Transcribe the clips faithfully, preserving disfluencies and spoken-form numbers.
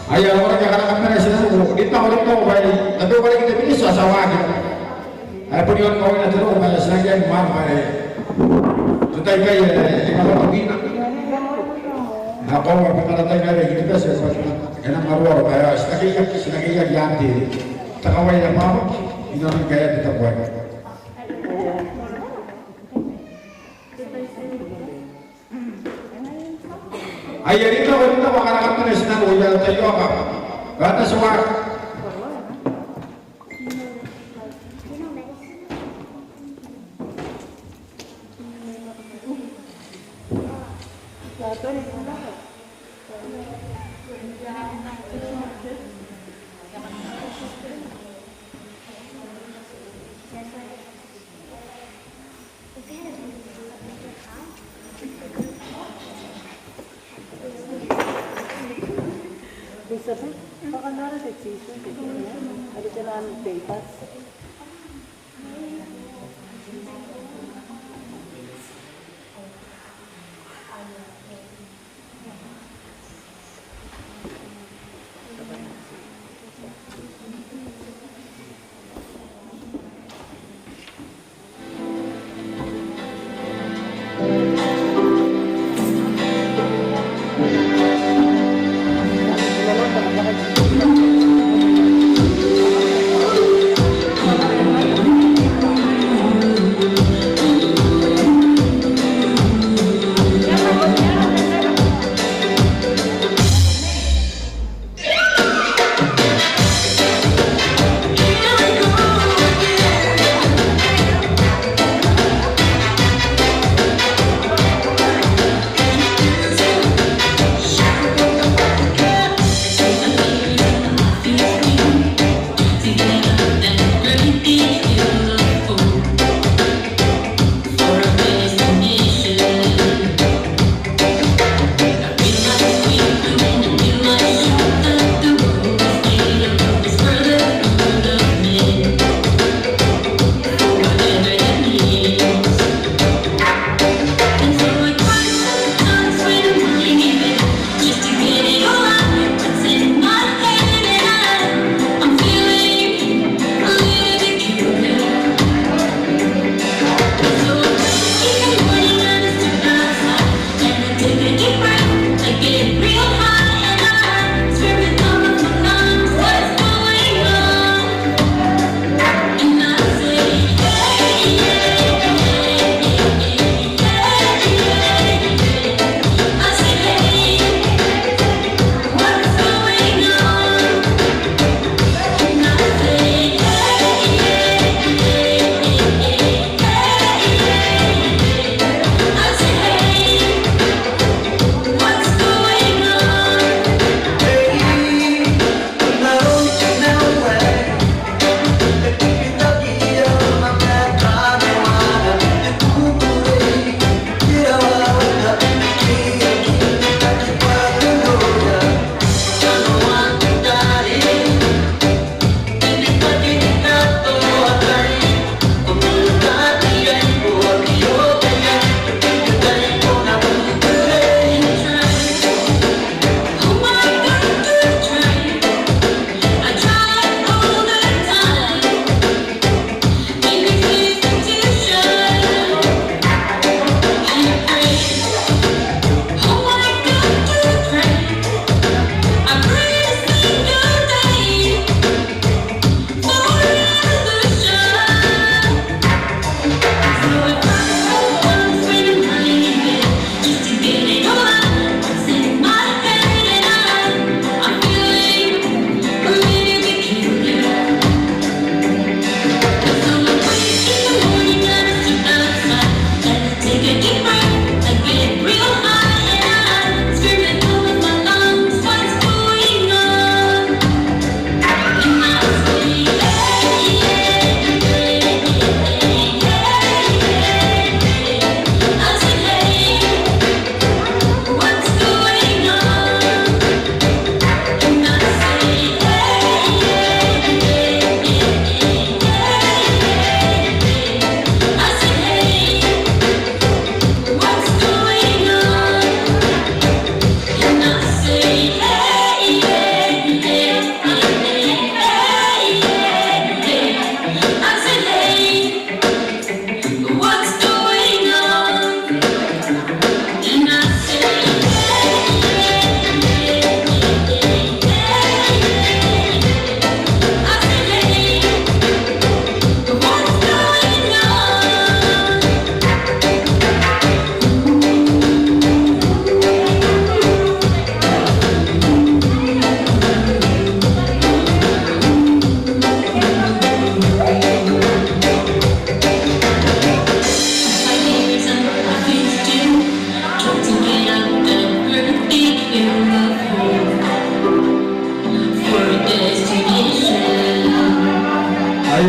Ai ara koraki a karaka mena i tinaniku, rin nako, rin nako bwa e na beukaraki te miniti ao ti a waaki. Ae bon iai kawaina te roko bwa e na tia n reke moa bwa e, te tai aei e na roko bina. Ao koaua bwa e na tai ngkai i Kiribati bwa e na maruaro bwa e a tia n reke, tia n reke i aan te, te kawai ae bwabwaki inanon ngkai te tabuae. Ai rin nako, rin nako, a karaka mena i tinaniku, iai taiaoka. Bwa ti a waaki. Elizabeth, bwa ko na ara te tissue, te tissue, are te nano papers.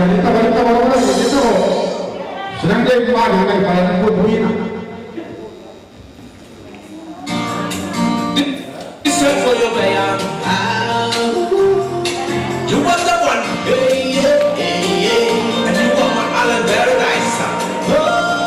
Rita, rita, rita, rita, rita. Ti nang tei bwa a na nang bwa a na nang bubuti. This is for you, baby. Ah, you want that one? Hey, yeah, hey, yeah. And you want my island paradise? Oh.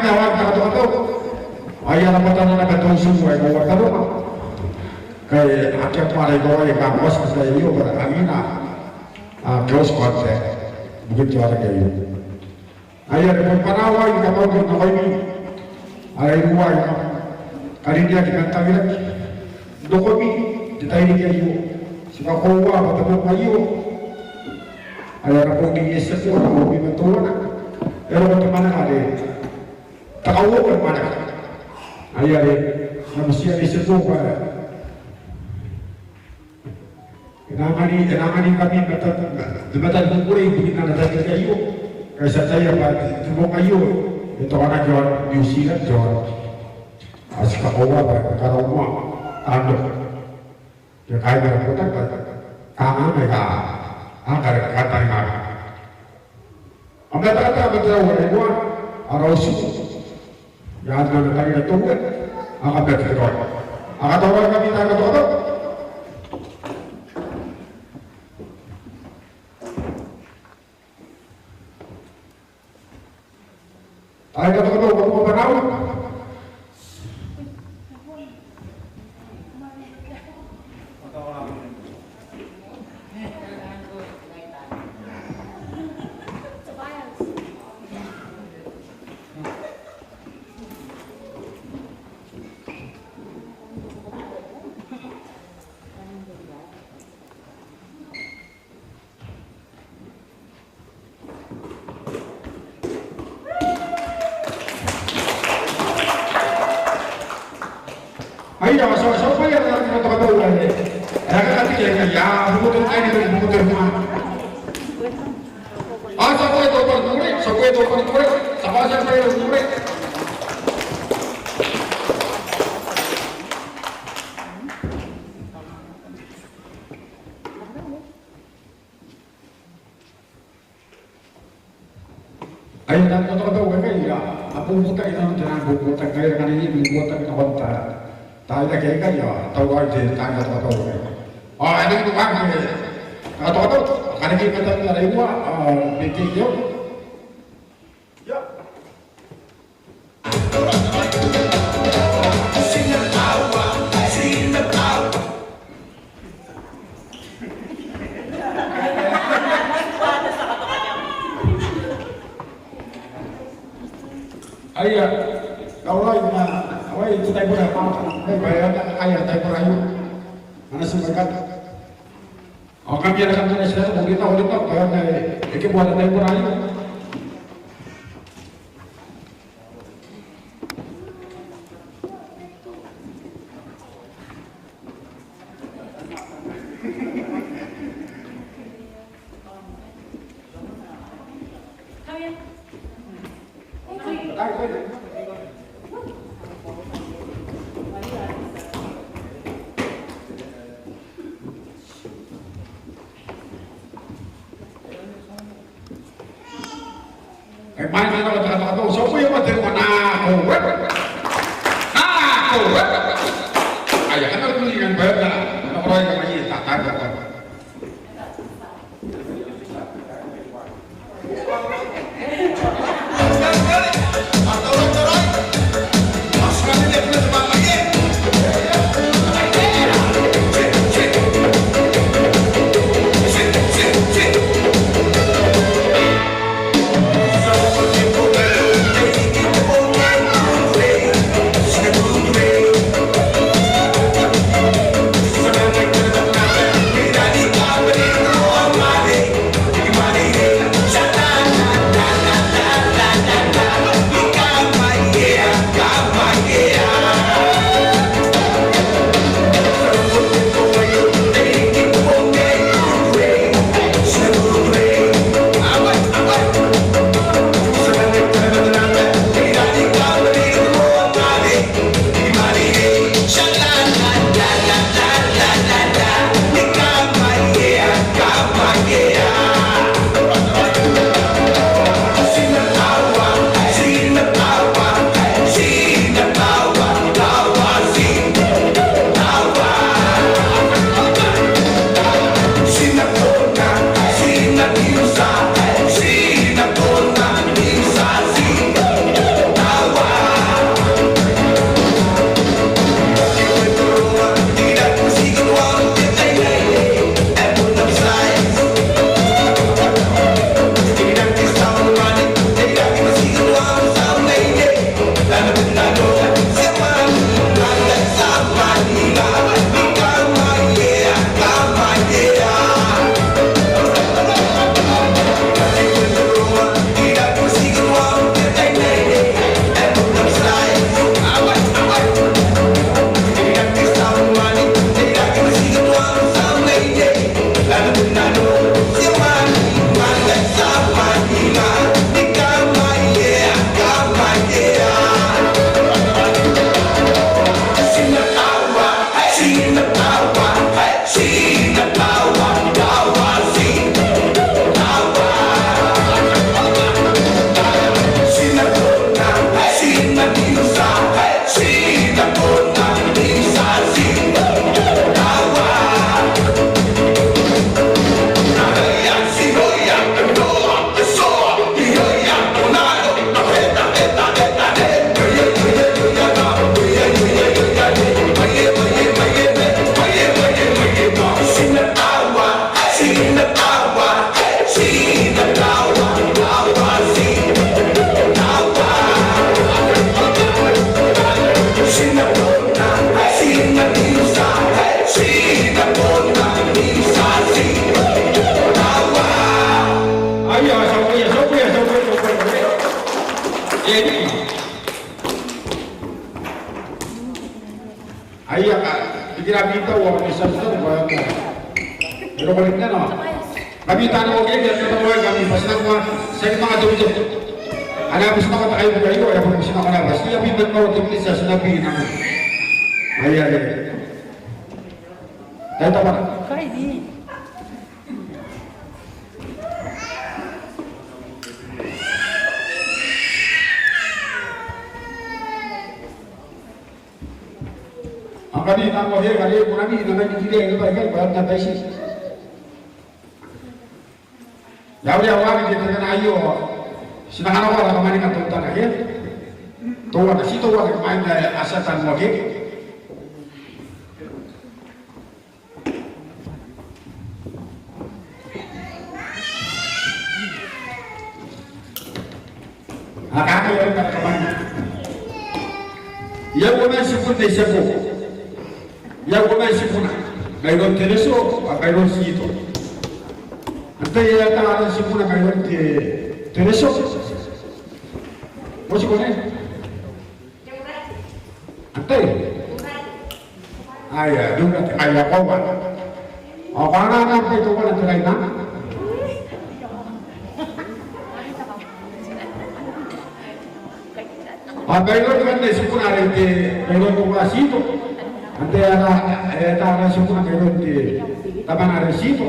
ma waaki n takatokatau. Ai ara bwatana naba te utu ae ko a taromauri. Ngkai akea moa ara ikawai aika a kaoti te tai aio bwa ara kangina a kaoti kotea ibukin te aoraki aio. Ai are bon bwanaau aika a mauku nakoimi, ara iruwa aika kam karineaki man tawiraki. N rokomi n te tairiki aio, ti kakoaua bwa te bong aio, ai ara bong i Eseto, ara bong i Matoana, e roko te mwananga are te kauoua ni mwananga. Ai are, kam a tia n Eseto bwa e na anganingkami te matan kukurei ibukin ana tairiki aio. Ngkai ti ataia bwa te bong aio e tokanaki iaon New Zealand te aoraki. Ao ti kakoaua bwa e karaoa moa taan roko ke kaain ara botaki bwa kanganga aika a aki kantaningaaki. Kam na takataka ma te rau ara iruwa, ara utu. Ia, ti na tangira te Uea, ao kam na tekeraoi. Ao katauraoingkami taani katokatau. Taani katokatau, kam na bwanaau. Ai a, ti a, ti a bwaia ara katokatau ae e a kakatikia ikai, a bubuti kain, bubuti ma. A, ti a bwaia te bwai n ture, ti a bwaia te bwai n ture, ti a bwaia te bwai n ture. Ai a, taani katokatau aikai a bubuti inanon te nang bubuti, ngkai e a kangai ni bubuti nakon taai ake aikai, a tauraoi te taani katokatau aikai. Ao e nang bubuti te katokatau, karekei matan ara iruwa, a, Betty Keo. Ia. Aia, tauraoi ma, awai te taibora, ma, ma, ma, aia, taibora aio. Ana ti mai kata. Ao kam bia na kam bia na titebo, ko rita, ko rita, ko rita, e, e ke bua na taibora aio. Kai mai nako te katokatau, ti a bwaia ma te rua, nako. Nako. Aia, kam na kuri ngkai bwa e na karaoia ngkai e tatabe. Bikira Bita, ao ni Samson, ao e a tia. E roko rinanona. Ngkami taan oki, e a tia, ngkami bwa ti na moa, ti a manga teuteua. Ana bwa ti na manga takai bukai, ao e a bwa ti na manga bwa ti a bita, ngkami teuteua, ti a tia n bita. Aia, aia. Tai tabana. Ngkami taan oki, ngkami, ko na mena mai n te ririki ae e a tia bwa e a tia n taai ti. Ia, uri aua ke te tangana aio. Ti na kanakoa ara kamaninga teutana, ke? Teuana, ti teuana, mai n ae a tia taan oki. Akea, e a tia, kamaninga. Iai uoman tibun Nei Tiakoa. Iai uoman tibuna mairoun Tereso, ao mairoun Tito. Antai ae ata aran tibuna mairoun Te, Tereso? Ko ti kone? Antai? Aia, Teurate, aia, koaua. Ao ko na antai teuana te raina? Ao mairoun te, mairoun teuana Tito. Antai ae ata aran tibuna mairoun te tamana are Tito?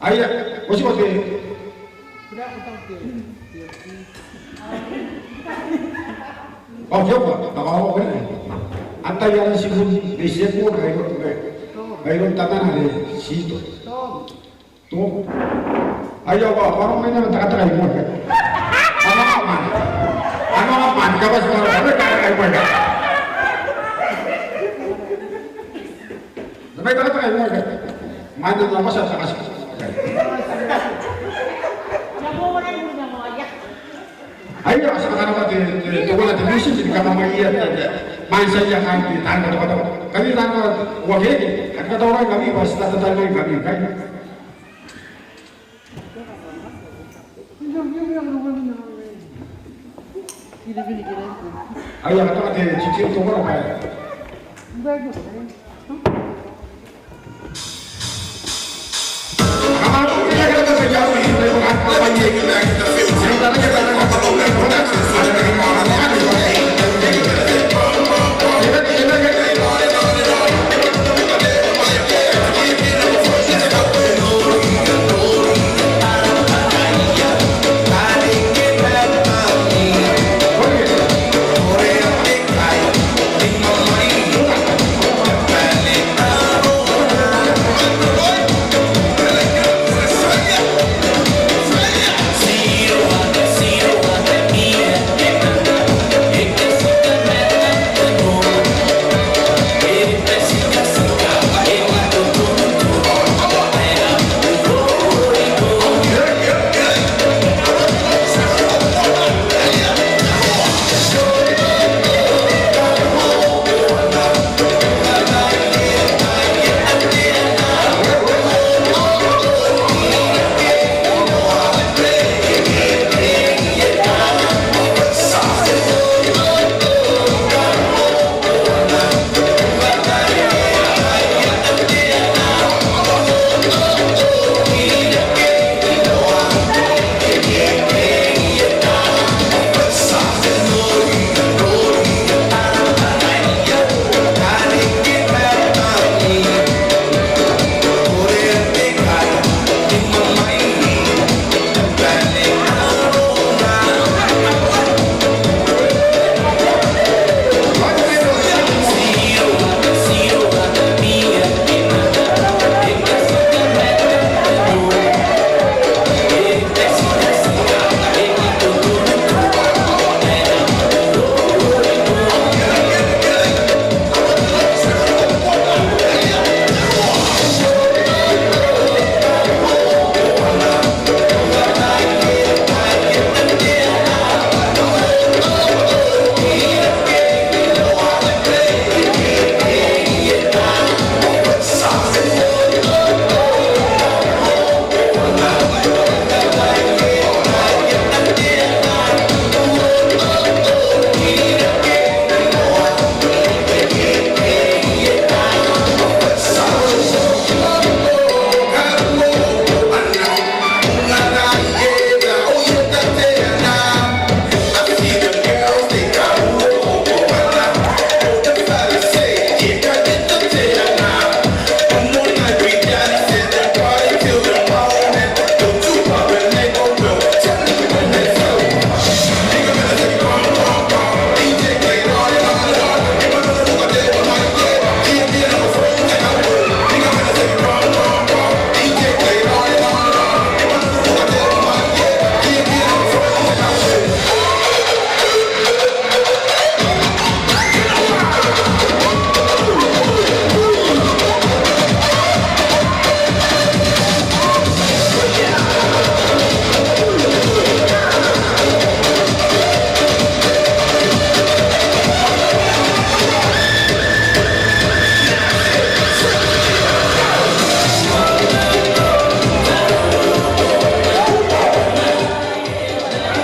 Aia, ko ti kone? Ao Tioka, ao ko kone? Antai aran tibun Nei Tiakoa mairoun, mairoun tamana are Tito? Tom. Aia, ko, ko a nako mai n am takataka i moa. A nako man. A nako man, kabati, ko a nako mai n am takataka i moa. Mai n am takataka i moa. Mai n am takataka i moa. Aia, ti na kanakoa te, te, teuana te music, ti na kanakoa iai te, te, mai n tia iai kaain te, taan katokatoka. Ngkami taan oki, ngkami katauraoi ngkami, bwa ti tataningaingkami, ngkai. Aia, katoka te, te, te, teuana bwa e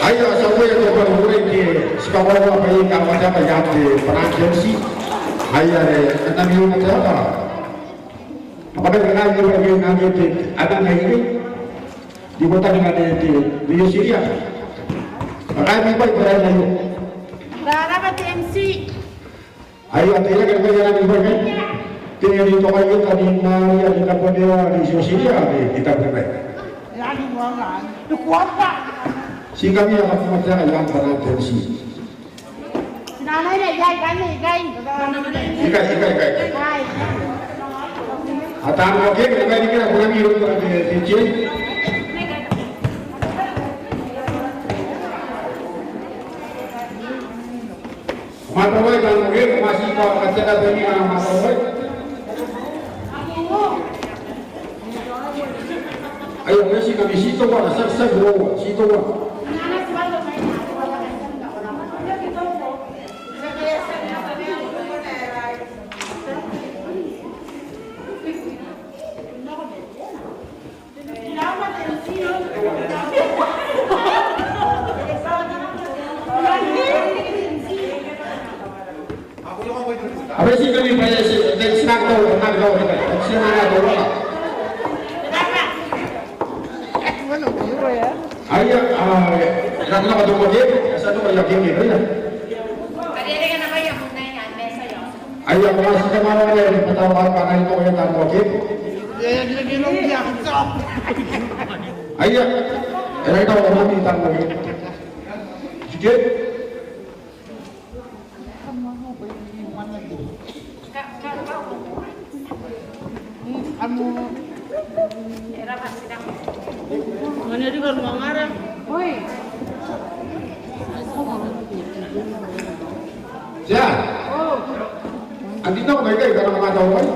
Aia, ti a uaia te bwai n uarereke, ti kakoaua bwaai aika a mataata i aan te bwanaa n te M C. Aia, e, ana miu mataata. Ao bwa e na miu bwaai aika a mataata ikai. Ni botaki ma te, te, te Iotiria. Ao kaai miu bwaai aika a mataata ikai. Raraba te M C. Aio, a teirake ni bwai aika a mataata ikai. Te, ni toka ieta ni Maria, ni Taboneoa, ni Iotiria, ni, ni Taboneoa. Ti kamiia kam mataata i aan bwanaan te M C. Ikai, ikai, ikai. Ao taan oki, ikai, ikai, ikai. Kam a tauai taan oki, kam a ti tauai, kam a ti tauai. Aio, kam a ti tauai, kam a ti tauai. Aia, a, e, e, e, Aia, ko a ti tamaroa ni bataua bwa a na roko iai taan oki. Aia, e na roko iai taan oki. Tike. Tia. Anti nako mai ikai, ko na manga tauai.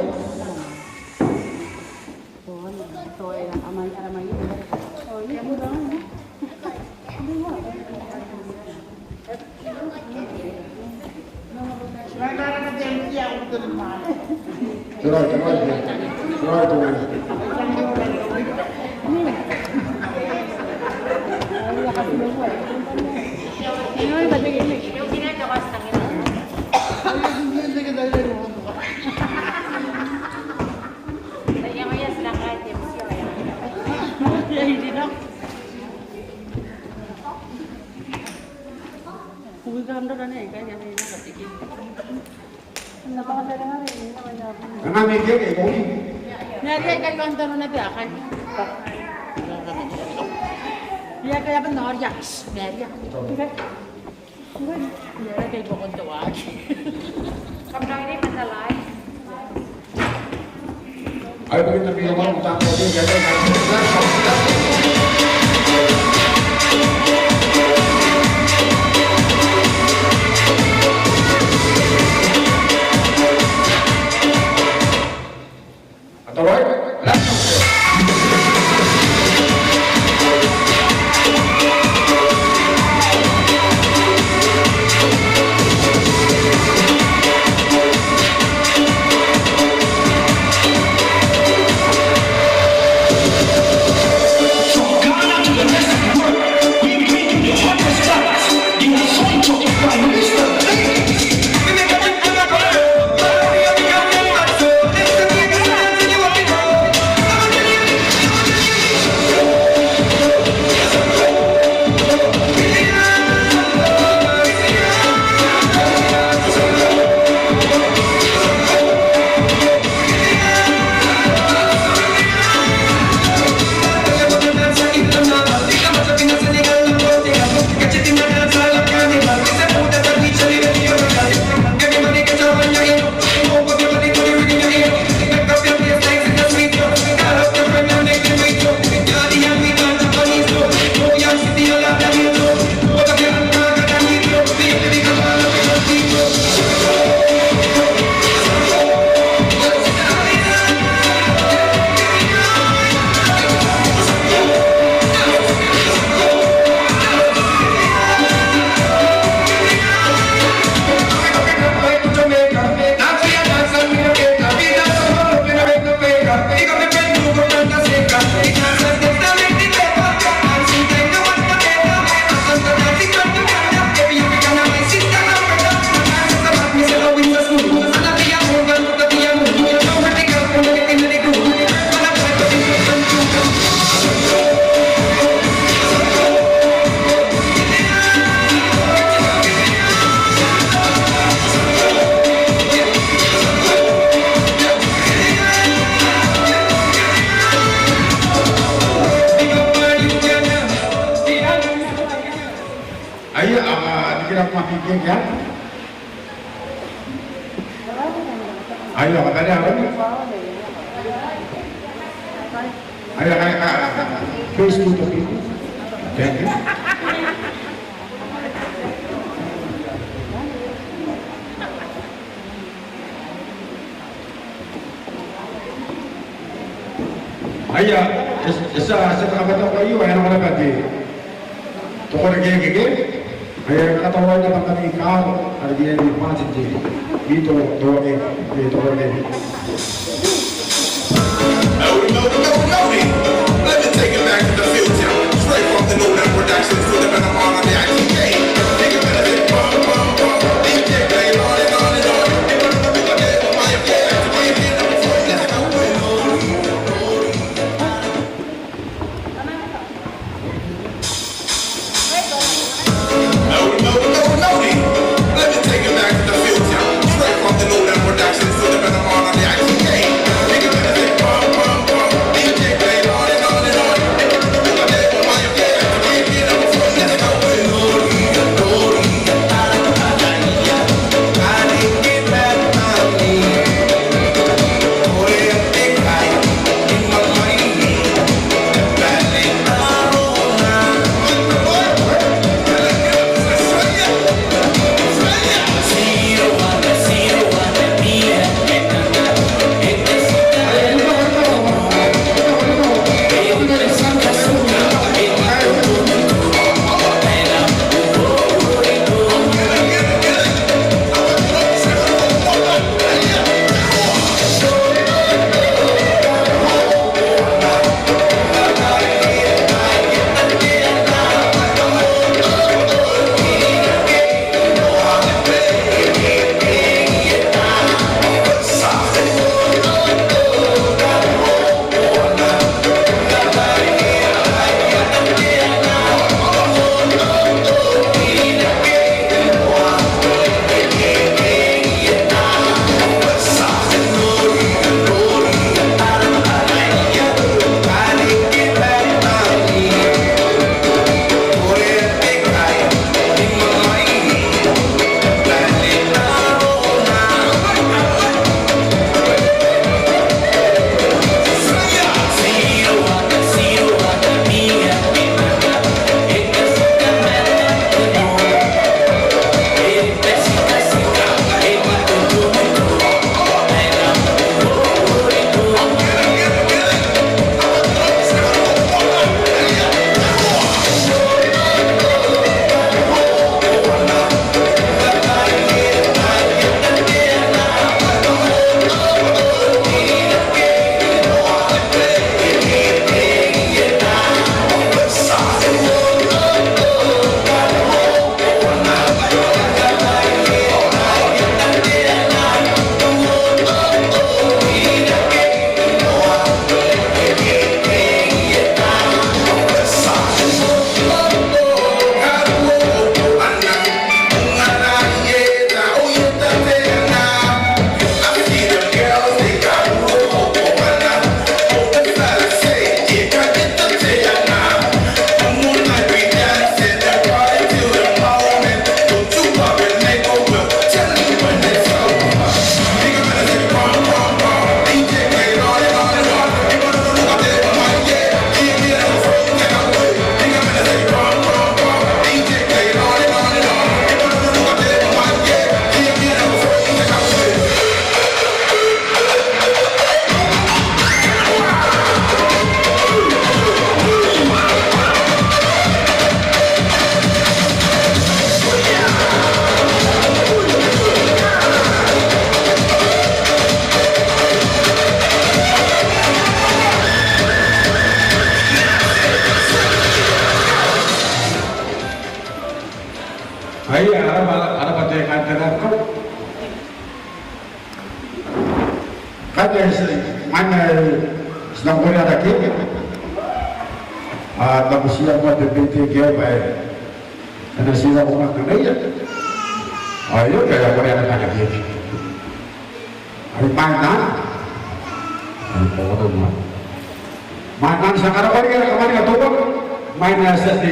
Aia, a, ni kira kuma pike kia. Aia, a, bere a, aia, a, a, a, face to the people. Thank you. Aia, e, e tia, e tia te kabwatau aio, e nako naba te, te koraki akekei. Aia, e kakatauraoi naba ngkami kaaro, are e a ni bwati te, i to, to ake, e to ake. Mauri, mauri, mauri, mauri. Let me take it back to the future. Straight from the Lowdown Productions to the Panama on the I T K. Take it back, bum, bum, bum. D J play it on and on and on. Aia, a rabwa, a rabwa te kantaninga. Kanga ti, manga ti nang koreaki. A, ti na butiia moa te bwai ae e na tia n nako ngkai. Aio, ti a koreaki. Ai, mwaina. Ai, ko koto ma. Mwaina, ti a karaoa riki ara kamauri katoa. Mwaina, ti a te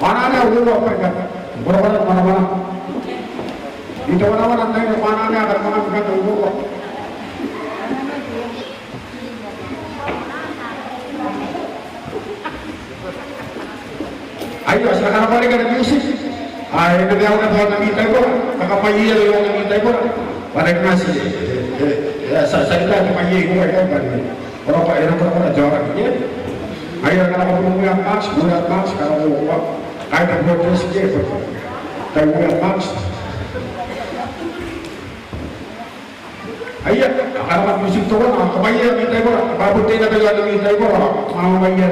Mwananea uoua bwa I kan korakora mwanamwana. I taku mwanamwana n aine mwananea ae kan manga bukata uoua. Aio, ti na karabwarabwa riki ana music. Ao e na bebete naba ana mitaibora. Kakabwaiaia ana mitaibora. Bwa N na aki mati. E, e, e, ti a, ti a rita te bwai ae I kukurei bwa N na korakora, e na korakora te aoraki, e. Aio, ngkana ko bon uea Max, uea Max, ngkana ko, ko, kai te protest, e, ko, kai uea Max. Aia, a karabwa music teuana, kabwaiaia mitaibora, bwa bon te ina teuana mitaibora, manga kabwaiaia.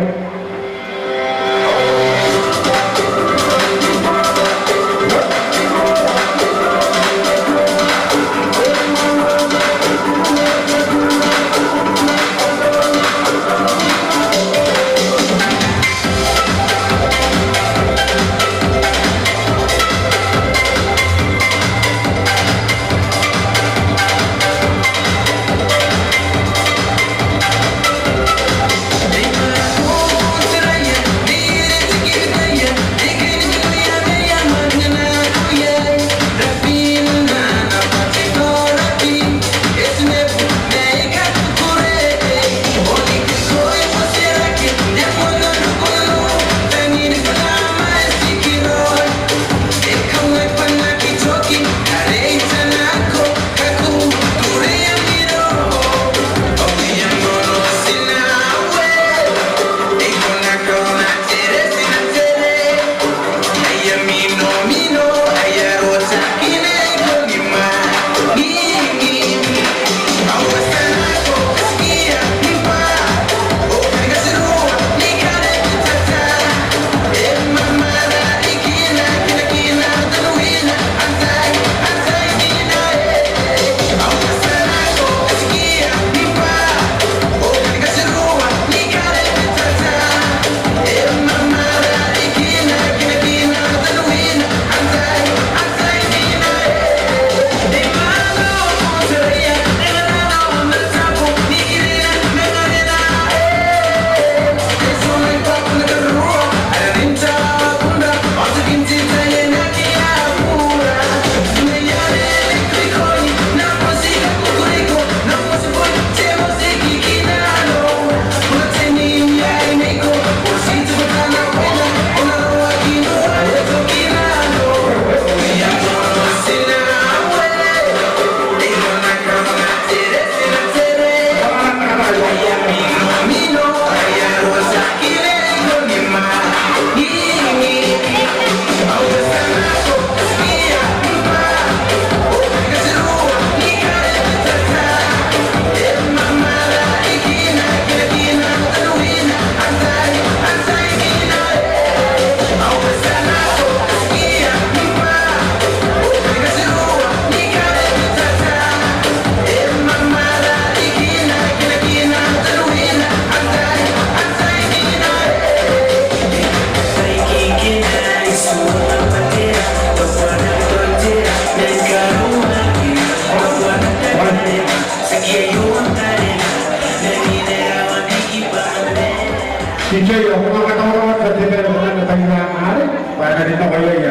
Titei, ao ko na katauraoa te bere, ko na katauraoa are bwa e na rin nako iai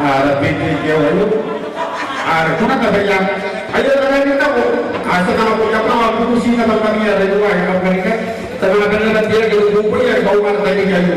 ara bente aio. Are ko na katauraoa aio, e na rin nako. A ti na nako, e a bwa bubuti naba ngkami are ruai, e na karika. Ti na bane naba n teirake ibuobuoki ae kauoua n te tairiki aio.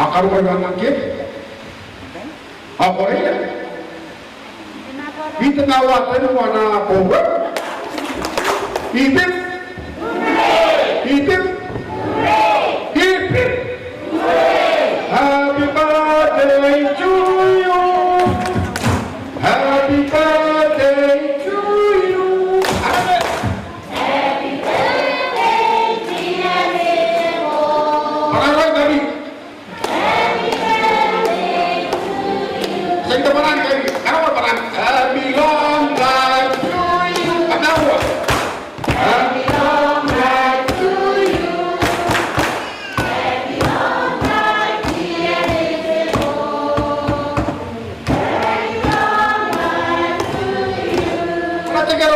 A karuka i aon Nangke. Ao ko aia. I te mawa teniua ana bowe. I bit. Hip, hip. Hip, hip. Happy birthday to you. Happy birthday to you. Happy birthday, dear Nemo. Bwanaau, ngkami. Happy long life to you. Happy long life to you. Happy long life, dear Nemo. Happy long life to you. Ngkami.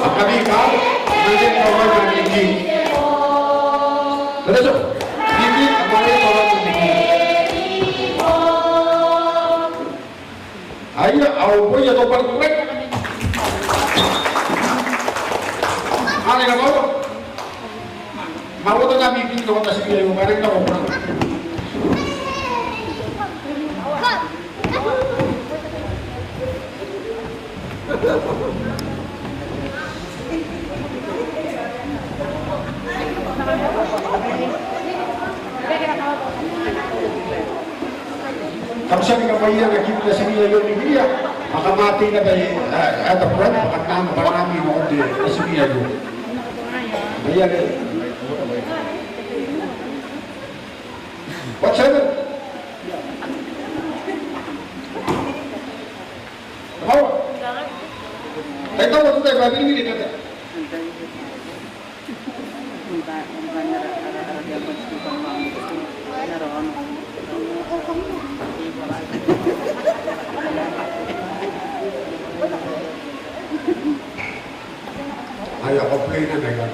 Ngkami, ngkami. Aia, ao bwa e a tau bwa ni kukurei. Are na bwa. Ma uota ngkami kini tokota sibi aio, ma are na bwa. Kam tia ni kabwaia ana kibu te sibi aio ni kiria, ma kam a tei naba, e, e, e tabuan, ma kam na, ma kam na mimi nakon te sibi aio. Bwaia ke. What's happened? Bwaia. Kai tau, tau, tau, bwa biri, biri, tau. Aia, complain na, aia.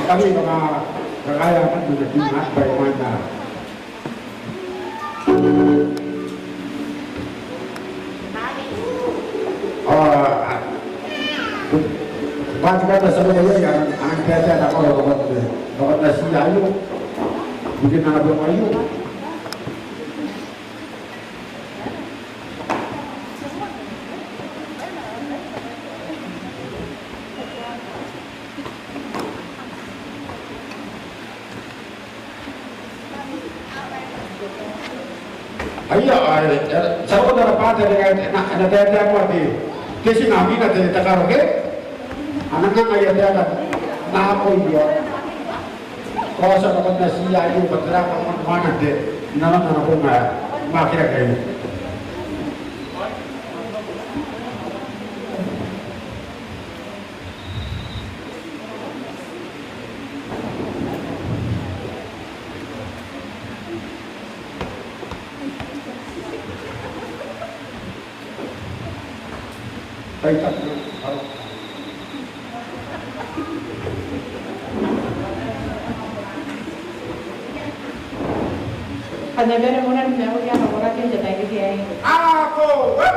Kami kama kakaea kami na king at by one na. Ah, ah. Bati kata sa kaya ya, ang kaya sa kaya na koro koro koro na siya yo. Bukin na koro ayo. Aia, aia, ti a roko n ara bwati are e na taetae moa te, te tina, mwiina te karo ke? A nang anga aia taeka nako iroura. Ko a tia n nakon ae ti a io, bwa tera ae kam moana n te, nanona nakon ae, ma kira kai. Kam na bane moa n mauri ara koraki n te tairiki aei. Ao ko, e?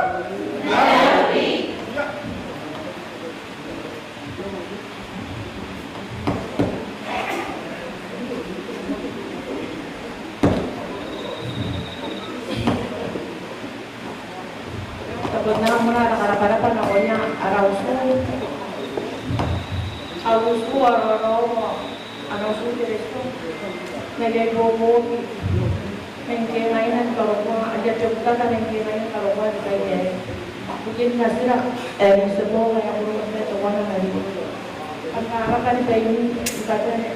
Tabeua moa ara karabwarabwa nakoia ara utu, ara utu, ara, ara, ara utu Kirisitu. N na ibuobuoki ngkai ngaia ni karokoa, aia teutana ngkai ngaia ni karokoa te tai aei. Ibukin natira ae Risetebong ae karineaki teuana ma riki. Kam na karabwa ni baimi ni kabane.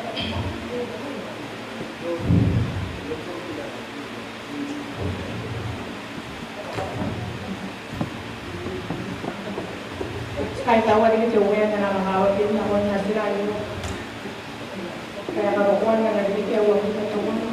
Ti kaitaua riki te Uea n ana kakawakin nakon natira aio. Ae karokoa n ana ririki ae uabwi ma teuana.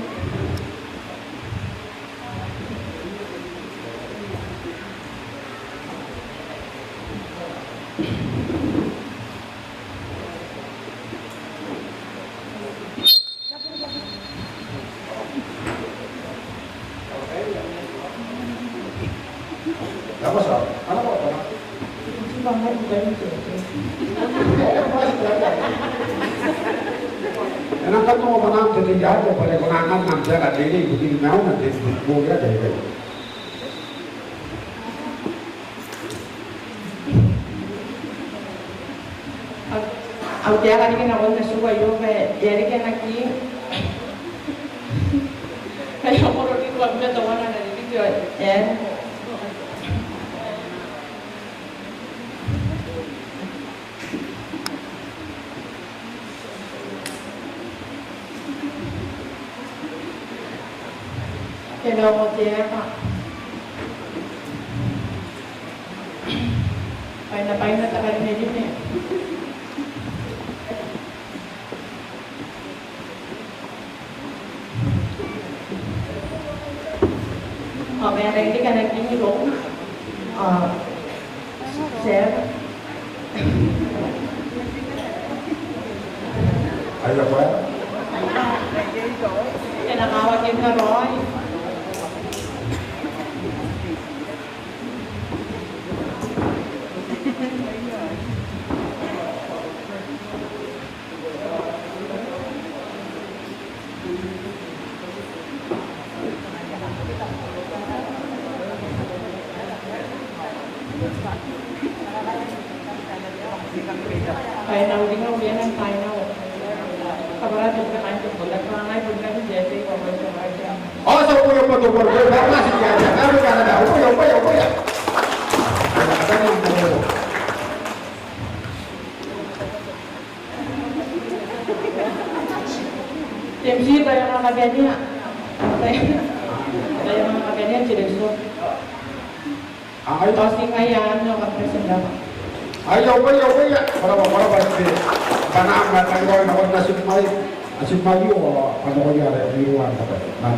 E nang katonga bwanaan te tei aio bwa are ko na anganna am taeka n reirei ibukin maiuna n te boki ae reirei. Au, au taeka riki nakon natiu aio bwa e a reke ana king. Kai a koro riki bwa teuana ana ririki, e. Ke nao mo te eka. Baina, baina te karinerine. Ao e a reke ana king irouna. Ao Sarah. Aia bwa. E na kawakinna raoi. Te M C, taian kabanea. Taian kabanea n te reitaki. Ao ti ngaia anne ao kam bati n rabwa. Aia, ubaia, ubaia. Ko rabwa, ko rabwa te bwanaa ma te raoi nakon natim aio, natim aio ao nakoia are iruwa n rabwa. Nang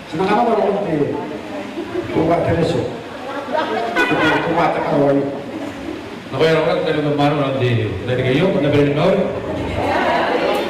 Ti na kanakoa nakon te, te uatereso. Te uatereso. Nakoia ara koraki, kam na bane ni mauri n te tairiki aio, kam na bane ni mauri.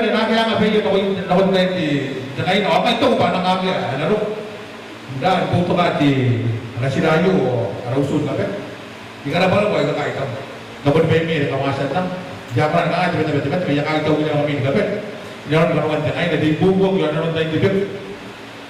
bane n akea anga baia nakon, nakon te, te ngaina, ao ngkai tao bwa a nang akea, a na roko. N na boutokaa te, ana tira aio, ara utu ni kabane. I karabwarabwa, I kakaitau. Nakon baimi are kam a tia n nang. I a kona ni kangai, te bane, te bane, te bane, I a kaitau ngkami ni kabane. Inanon kanoan te ngaina, te ibuobuoki, ao inanon tain te beku.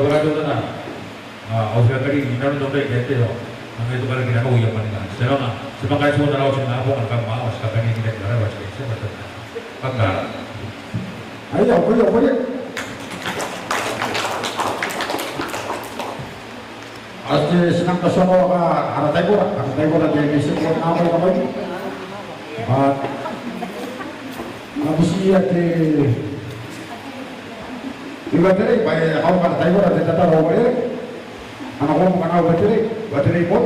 ko rabwa teutana. Ao ti a kari inanon te tai ae te ao. Ngai tu kara kina ko ia mani ngai. Ti a nanga, ti a manga kaitibo n ara oti nako ngkana kam a oti kabanea ni kaki ara oti. Ti a manga tata. Kam na. Aio, ko ia, ko ia. Ao ti, ti nang kaotia ngkai ara taibora, ara taibora te bishop ko na ko ko. Ba, na bubutia te, te battery, ba e a kauka ara taibora te tataro bwa e a nako ngkana battery, battery ko.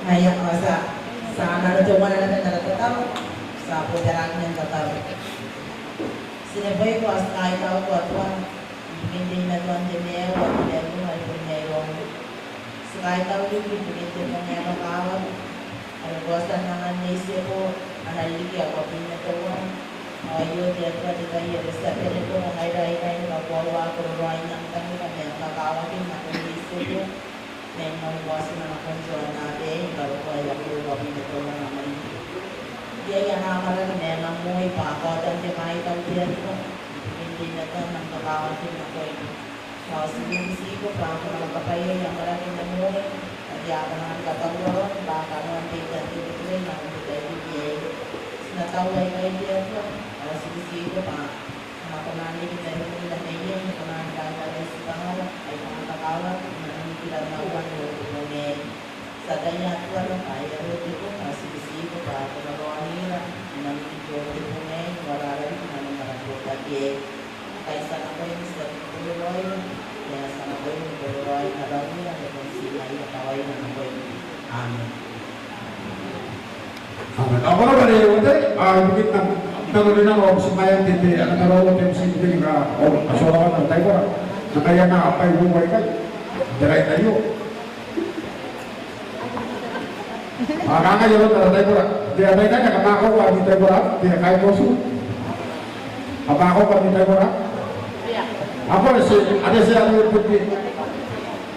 Ngaia, ao ti a, ti a nano teuana naba n ara tataro, ti a botaraaki n tataro. Ti neboiko ao ti kaitau Atuara, ibukin teimatoan te maiu ao te mairoun. Ti kaitau riki ibukin te bong ae kakawaki, are ko a tia n anganna Iesu ana ririki ae uabwi ma teuana. Ao aio te Atua te tai are ti a bane boko ngaira aikai ni kakoaua kororaoin am tangira ma am kakawaki nakon Iesu. Ma e na uatina nakon te aonnaba aei ni karokoa ae uabwi ma teuana mai. Iai ana amwarake ma ana moi bwa a kaota n te kaitau te Atua, ibukin teimatoan am kakawaki nakoina. Ao ti bubutiko bwa ko na kakabwaia aia amwarake ma moi, ake a kona ni katauraoa bwa kanoan te itera n te betwei nakon te tai aei. Ti na taua ikai te Atua, ao ti bubutiko bwa ko na kona n reke te rungina mai iai, ni kona ni kaitara Iesu Tamara, ai kona ni kakawaki, i nanon ikiran aua n rotebong aei. Ti ataia Atuara bwa e a rotebong, ao ti bubutiko bwa ko na raonira, i nanon rotebong aei, n ara rariki, i nanon ara botaki aei. Ngkai ti a nakoim, ti a kororaoira, e a tia nakoim ni kororaoi n ara unimwaane, ni bon ti ngaia kawaira nakoim. Amen. Amen. Ao ko rabwa te uotai, ao ibukin am tangira naba ao ti mwaiti te, ana tararuai te M C ni bwai aika a tia n roko n ara taibora. Ngkai a na bwai uoua ikai. Te raiti aio. A kangai aron ara taibora. Te ataei ae kam a kauka ami taibora, te kaikotu. Kam a kauka ami taibora. Ao ko a tia, a tia n roko te,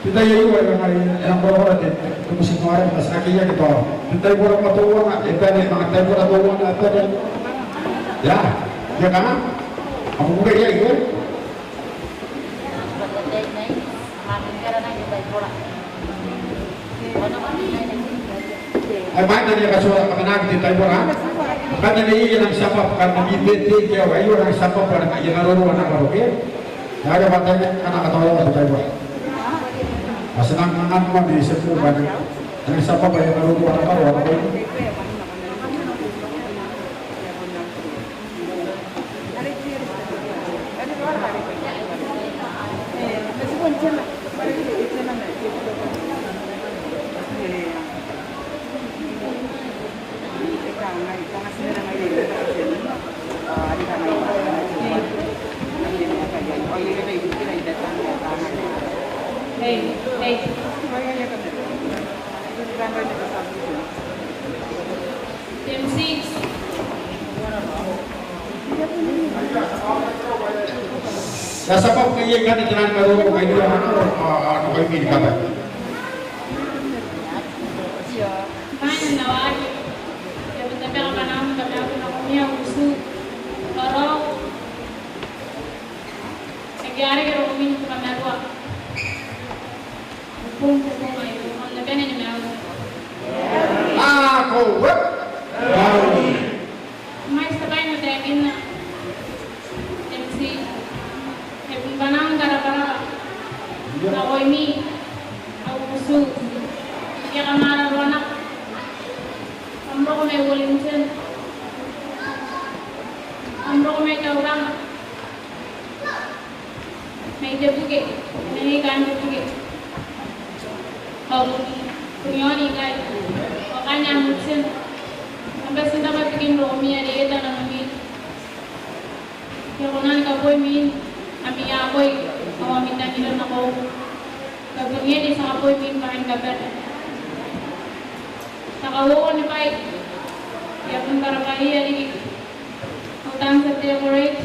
te tai aio ae kangai, e nang korakora te, te bubuti n ara, ma ti na kekeiaki tao. Te taibora ma teuana, e bane, ma taibora teuana, e bane. Ia, ia kangai. Am bure iai, iai. Ai mai tania kasuara kamanaki te taibora. Kanga neiei ana tia baba, kanga ni bete ke aio ana tia baba, ana aia maroro, ana karokoa. Aio bwa tania kanga katauraoa te taibora. Bwa ti nang anganna mai te tia baba, ana tia baba, aia maroro, ana karokoa. Hey, hey. Item six. Ia, ti a bwaka iai ngkanne te nano ni maroro, kairua nako, a, a, nakoimi ni kabane. Bwain au waaki, I a bon tabeka bwanaau ni kamaiu nakoimi au utu. Koro. Ngke a reke rokomi ni kamarua. Bong te bong aio, kam na bane ni maiu. A, ko wep. Mauri. Mai tabeia n taekinna. MC. E bon bwanaau ni karabwarabwa nakoimi au utu. Ngke kam a roko nako, kam roko mai Wellington, kam roko mai Tauranga, mai Tebuke, mai kaain Tebuke. Ao bon iai ngkai, ao kaain Hamilton. Kam bati n tabe bikin rokomi are e tia nanomi. I a kona ni kaboi mwin ami akoi ao ami tangira nako. Kabongana ti a kaboi mwin bwaai ni kabane. Ti a kauoua ni bwai. I a bon karabwaia riki. Ao taan tia decorate.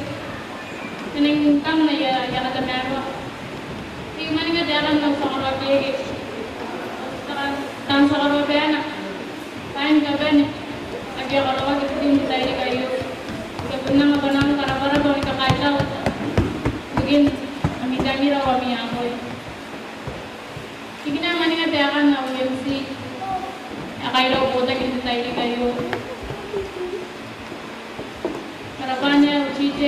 Te nang tang n aia, aia katamaroa. Ti mwaninga taekan au tia karaoa beke. Taan, taan tia karaoa bwaai ni kabane ake a karaoaki ibukin te tairiki aio. I a bon anga bwanaau ni karabwarabwa ao ni kakaitau ibukin ami tangira ao ami akoi. Ti kina mwaninga taekan au MC ae kairua botaki n te tairiki aio. Karabwarabwa au TJ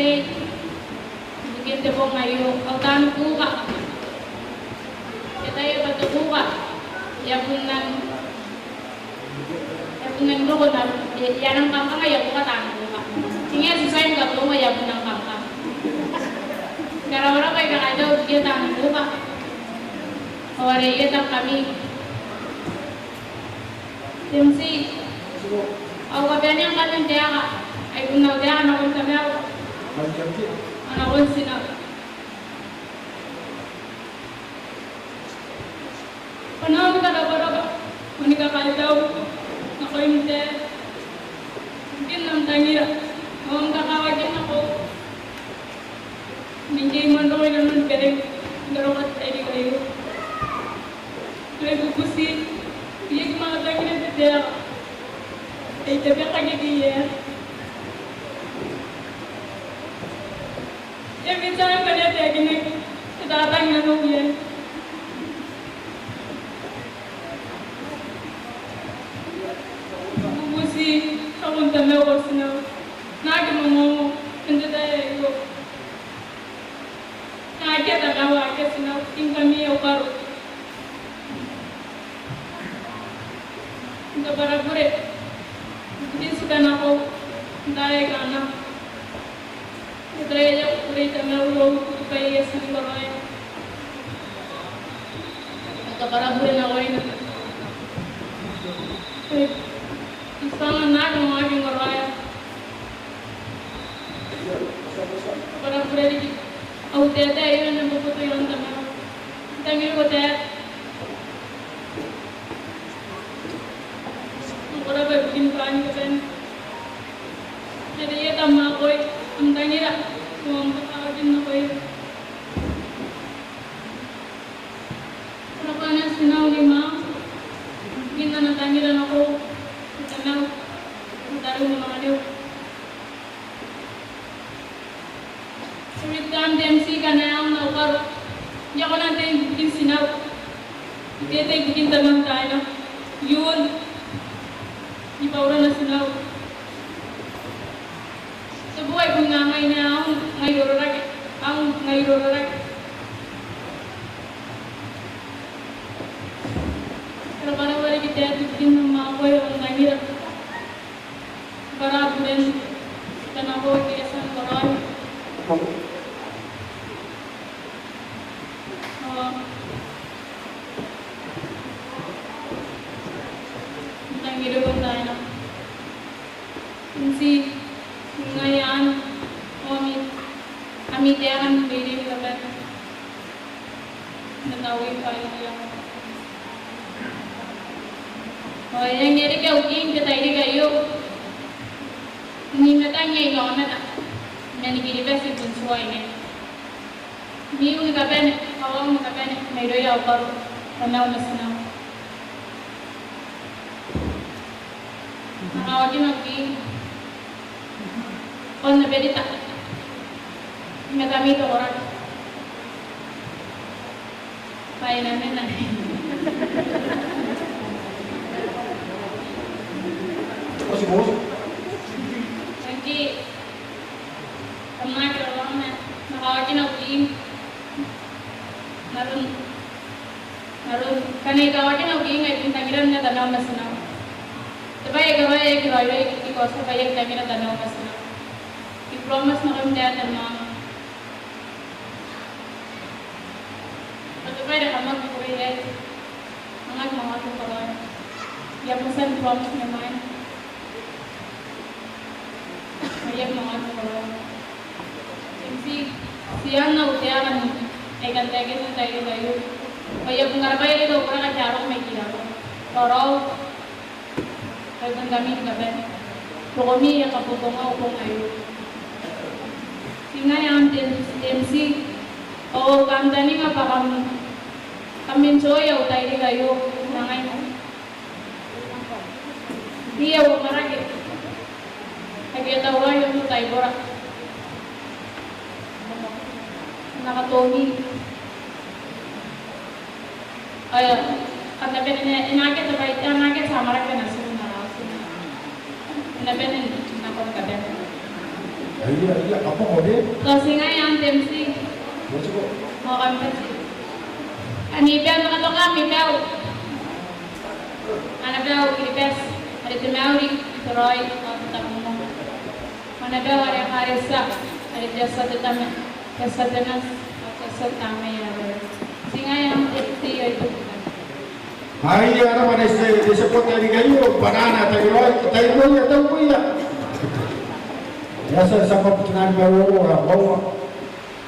ibukin te bong aio, ao taan kuka. I ataia bwa te kuka e a bon nang, e a bon nang roko n, e a nang kangkang, e a buoka taan kuka. Ti ngae ti tuai ni kabonga, e a bon nang kangkang. Karabwarabwa ao kakaitau ibukia taan kuka. Ao are I a tangkami. MC, au kabanea ngkanne n taeka, ai bon au taeka nakon tamau ao nakon tinau. Bwanaau ni karabwarabwa ao ni kakaitau nakoim te, ibukin am tangira ao am kakawakin nako. Ngke I moan roko inanon Bereng, I karokoa te tairiki aio. Ao I bubuti, I aki manga tangira te taeka ae I tabekaki iai. E a mwaiti ngkanne taekinaki te tatangi nanou iai. I bubuti nakon tamau ao tinau n aki mamauri n te tai aio. N akea tamau, akea tinau, ngkami au karo. N kabwarabure ibukin tibwanakou n taai aika a nako. N te tai aio I kukurei tamau ao I kukurei bwaai aika ti karaoia. N kabwarabure nakoina. I tuanga n aki manga aki karaoia. Kabwarabure riki. Au taetae aio n am boboto i aon tamau. I tangiria ko taetae. Ko rabwa ibukin bwaai ni kabane. Are I a tia n mwakuri, am tangira, ao am kakawakin nakoira. Ko rabwa naba tinau ao mama, ibukin ana tangira nakoiu, tamau, tariu ma mwaneu. Ti a tia n MC ngkana e a nako au karo. I a kona n tei ibukin tinau. I tei ibukin tamau n taai nako. Iun, i Baura Natinau. Te bwai bon ngai, ngai, a ngae n rorake, a ngae n rorake. Karabaraba riki te Atua ibukin am mwakuri ao n tangira. Bwa buren te nako ke e a tia n karaoia. Ao n tangira bon taina. N tii ngai anne, ao ami, ami taeka ni reirei ni kabane. N na taui bwaai aika a reke au King n te tairiki aio. Ni mataia inaomata man Kiribati bon tuai ngai. Mwiu ni kabane, kawai ni kabane mairouia au karo, Tamau ma Tinau. N na kawakina au King. Ao n na berita i matami te koraki bwa e na mena. Thank you. Kam na karaoia, n na kawakina au King. N aron, n aron ngkana I kawakina au King, I bon tangira naba Tamau ma Tinau. Te bwai ae I karaoia, I karaoia, I kaotia bwa I aki tangira Tamau ma Tinau. I promise nakoim te Atua. Bwa te bwai ae kam aki kukurei iai, I aki manga karaoia. I a moan promise mai mwaina. Ao I aki manga karaoia. N tii, tii anne au taeka ni, ae I kan taekinna n te tairiki aio. Ao I a bon karabwaia riki au koraki ake a roko mai Kiribati. Raoraou. Ao I bon kamii ni kabane. Rokomi aika a kabonganaa au bong aio. Tii ngai anne te MC. Ao I kantaninga bwa kam, kam enjoy au tairiki aio. N na ngai. Iai au amwarake ake a tauraoi n te taibora. N na katoongi. Ao kam na bane n, e na aki te bwai, e na aki te amwarake natiu n ara auti. E na bane n nako ni kabane. Aia, aia, kaboko be. Tao tii ngai anne te MC. Motiko. Ao kam bati. Ami bau, n na katoka ami bau. Ana bau Kiribati, are te mauri, te raoi, ao te tabomoa. Ana bau are Ekaretia, are te Atua te Tama, te Atua te Nati, ao te Atua te Tamnei ae Raoiroi. Tii ngai anne te, te, te, te. Ai ara bwa te, te, te support ae riki aio, bwa nana tai raoi, tai raoi, tai raoi. E a tia, tia kabuta nani bwa roro, a, wawa.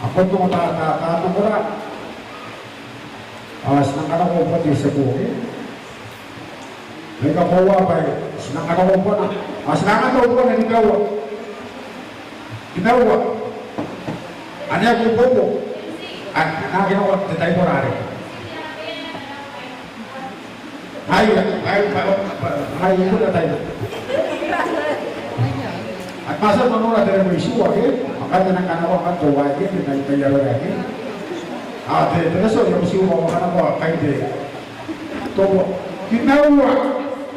A kona ta, ta, ta, tokora. A, ti nang kanakoa bwa te support, e. Mai kakoaua bwa ti nang kanakoa bwa na. A, ti nang kanakoa bwa na ni kaua. Ni kaua. Ane a kubobo. A, na kinakoa te taibora are. Ai, ai, ai, ai, ai, ai, ai, ai. At masa manora tere mo isuwa ke, makan na kanakoa kan towa ke, na itai aro ke. A, te, te so, mo isuwa, makan ko, kai te. Towa. Kinaua.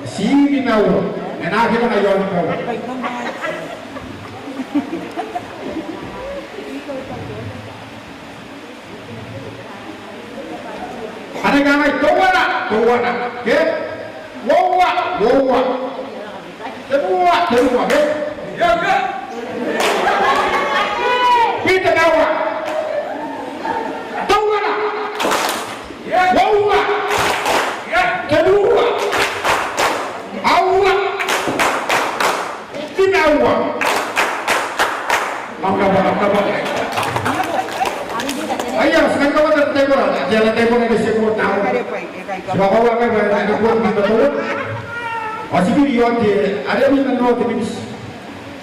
Ti kinaua. E na kina na yon ko. Ane kangai, teuana, teuana. Ke? Uoua, uoua. Tenua, tenua, ke? Bita naua. Teuana. Uoua. Tenua. Aua. Tinaua. Aia, ti na kaota te taibora, te taibora ke ti a kaota. Ti na kaota ke, ti na kaota te taibora. Ao ti biri iaon te, are mi na noo te miniti.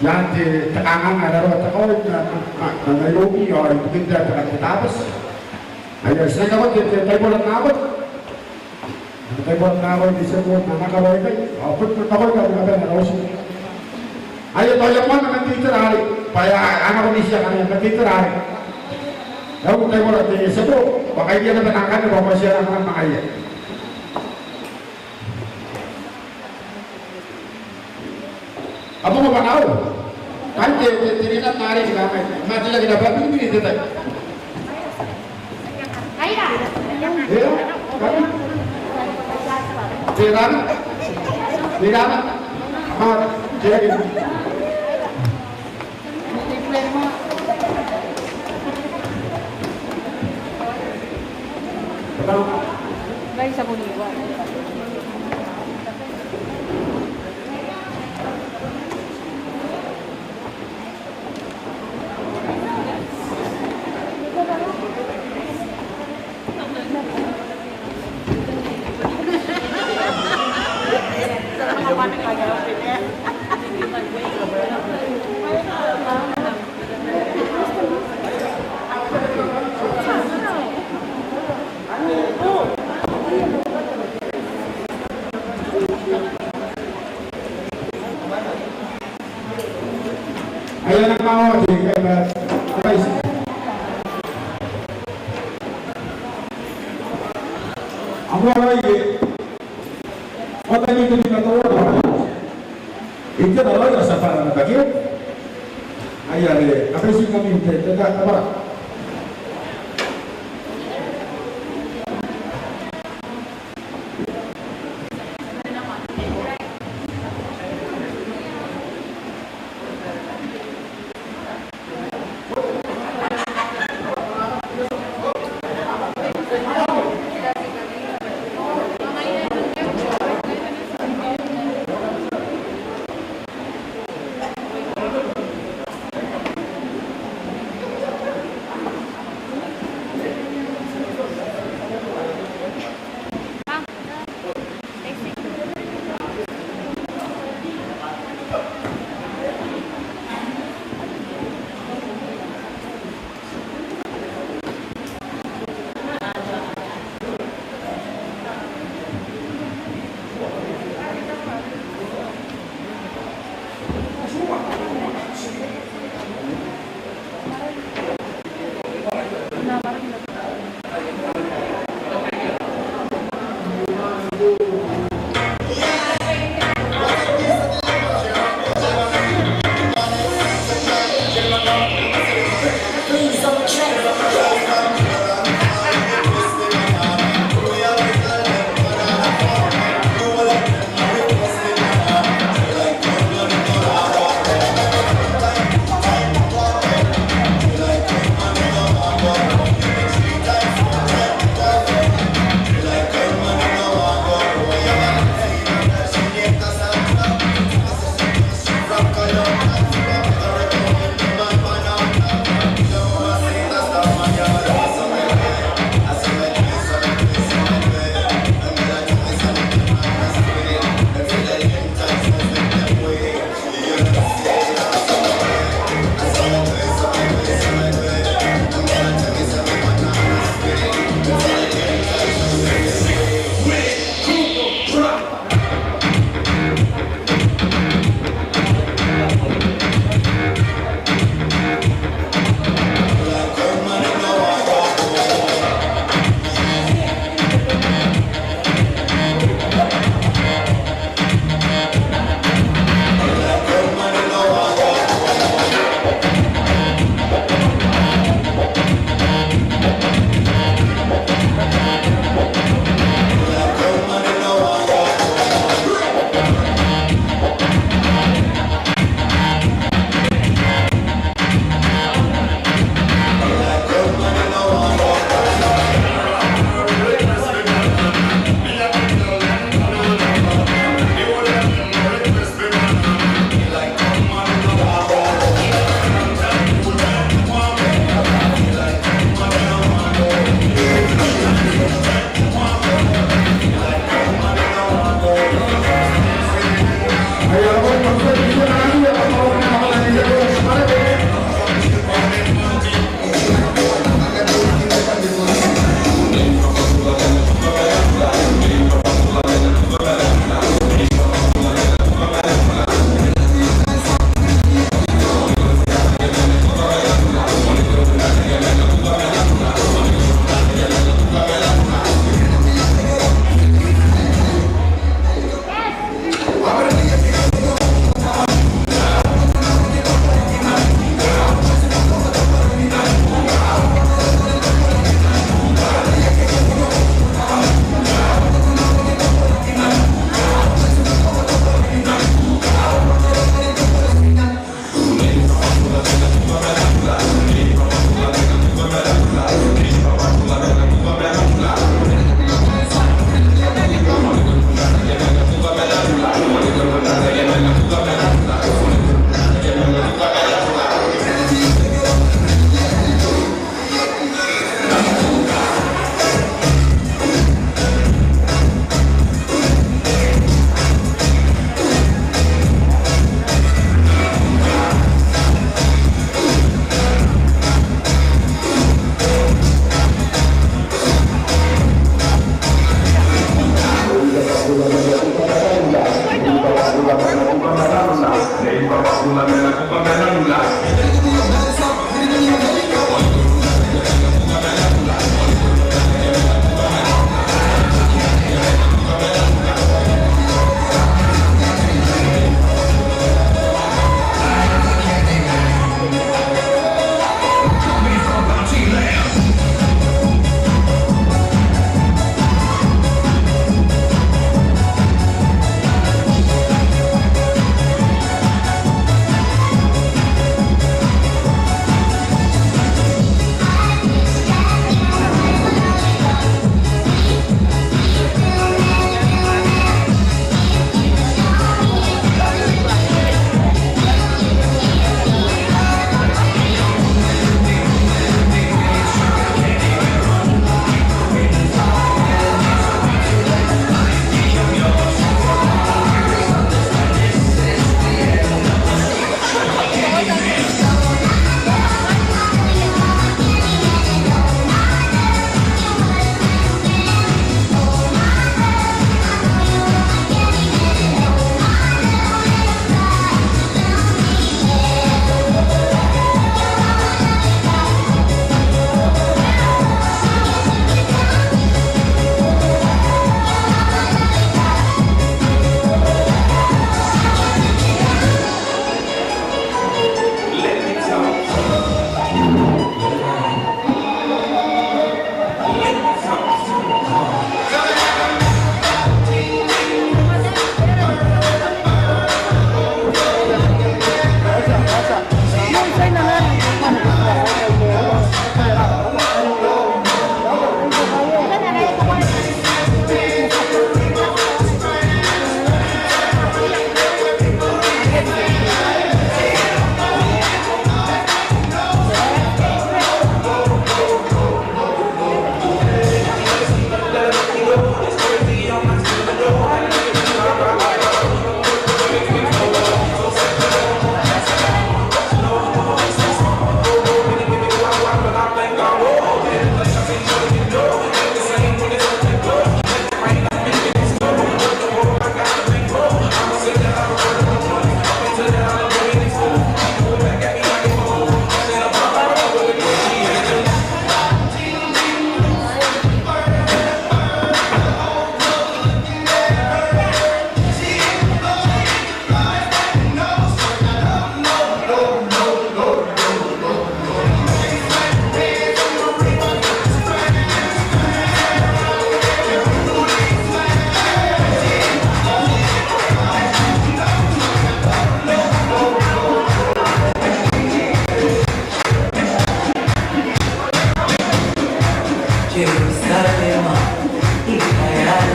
Iaon te, te kanganga, are te kanganga, na, na, na, na iroumi, ao ibukin te, te, te Tabati. Aia, ti na kaota te, te taibora n Tabati. Te taibora n Tabati, te taibora n Tabati, ao bon te taibora n Tabati, ao bon te taibora n Tabati. Aia, tao e a moana man te itera are, bwa e a, a nako n itiakana man te itera are. Ao te taibora te taibora, bwa kairia naba ngkanne, bwa ko a tia naba ngkanne. Abongo bwa nao. Kan te, te, te rinan are ti kakai. Ma ti aki naba biribiri te tai. Ea, kan. Te rinan. Te rinan. Ma, te rinan. Aia, na kawa te kai ba, kai si. Amo ai e. Ota ni te ni katoa. Ite na loia sa para na kake. Aia, e, a kai si kami te, te, te, te,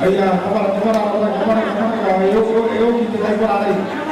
Aia, kabara, kabara, kabara, kabara, kabara, kabara, e o, e o, e o, ki te tai kabara arei.